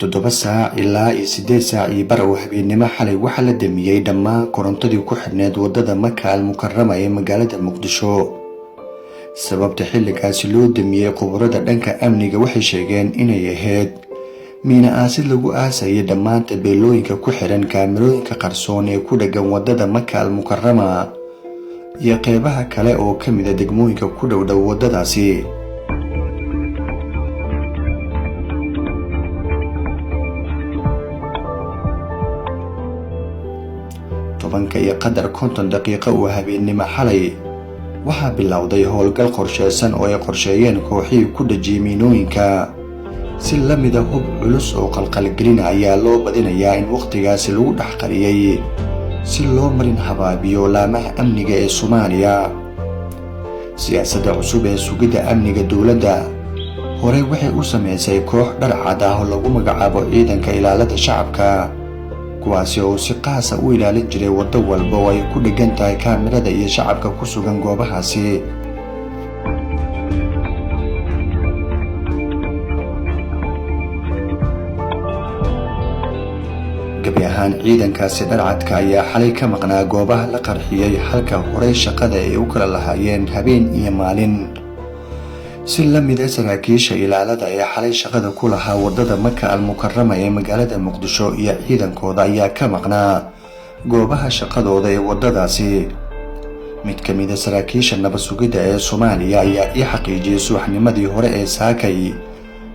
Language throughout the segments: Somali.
7 saac ilaa iyo 8:15 oo habeennimo xalay waxaa la damiyey dhammaan korontadii ku xidhneyd waddada Maka Al Mukarama ee magaalada Muqdisho. Sababta xilligaasi loo damiyey, khubarada dhanka amniga waxay sheegeen inay ahayd miina aasid lagu aasayay dhammaan tabeelooyinka ku xidhan kaamirooyinka qarsoon ee ku dheggan waddada Maka Al Mukarama iyo qeybaha kale oo ka mid ah degmooyinka ku dhow dhow waddadaasi. 10:50 oo habeennimo xalay waxaa bilowday howlgal qorsheysan oo ay qorsheeyeen kooxihii ku dhejiyey miinooyinka. Si la mida hub culus oo qalqalgelina ayaa loo badinayaa in wakhtigaasi lagu dhex qariyey si loo marin habaabiyo laamaha amniga ee Soomaaliya. Siyaasadda cusub ee sugidda amniga dowladda horey waxay u sameysay koox dharcad ah oo lagu magacaabo Ciidanka Ilaalada Shacabka, kuwaasi oo si qaasa u ilaalin jiray waddo walba oo ay ku dheggan tahay kaamirada iyo shacabka ku sugan goobahaasi. Gebi ahaan ciidankaasi dharcadka ayaa xalay ka maqnaa goobaha la qarxiyey, halka horey shaqada ay u kala lahaayeen habeen iyo maalin. Si la mida saraakiisha ilaalada ee xalay shaqada ku lahaa waddada Maka Al Mukarama ee magaalada Muqdisho iyo ciidankooda ayaa ka maqnaa goobaha shaqadooda ee waddadaasi. Mid ka mida saraakiisha nabad sugidda ee Soomaaliya ayaa ii xaqiijiyey subaxnimadii hore ee saakay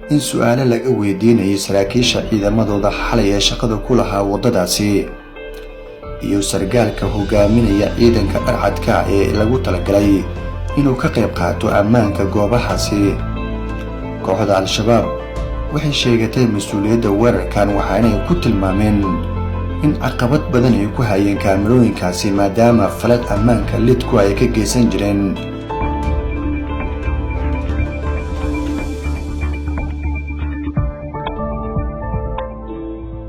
in su-aalo laga weydiinayay saraakiisha ciidamadooda xalay ee shaqada ku lahaa waddadaasi iyo sargaalka hogaaminaya ciidanka dharcadka ee lagu talagalay inuu ka qayb qaato ammaanka goobahaasi. Kooxda Al-Shabaab waxay sheegatay mas-uuliyadda weerarkan, waxaanay ku tilmaameen in caqabad badan ay ku hayeen kaamirooyinkaasi, maadaama falal ammaanka lidku ay ka geysan jireen.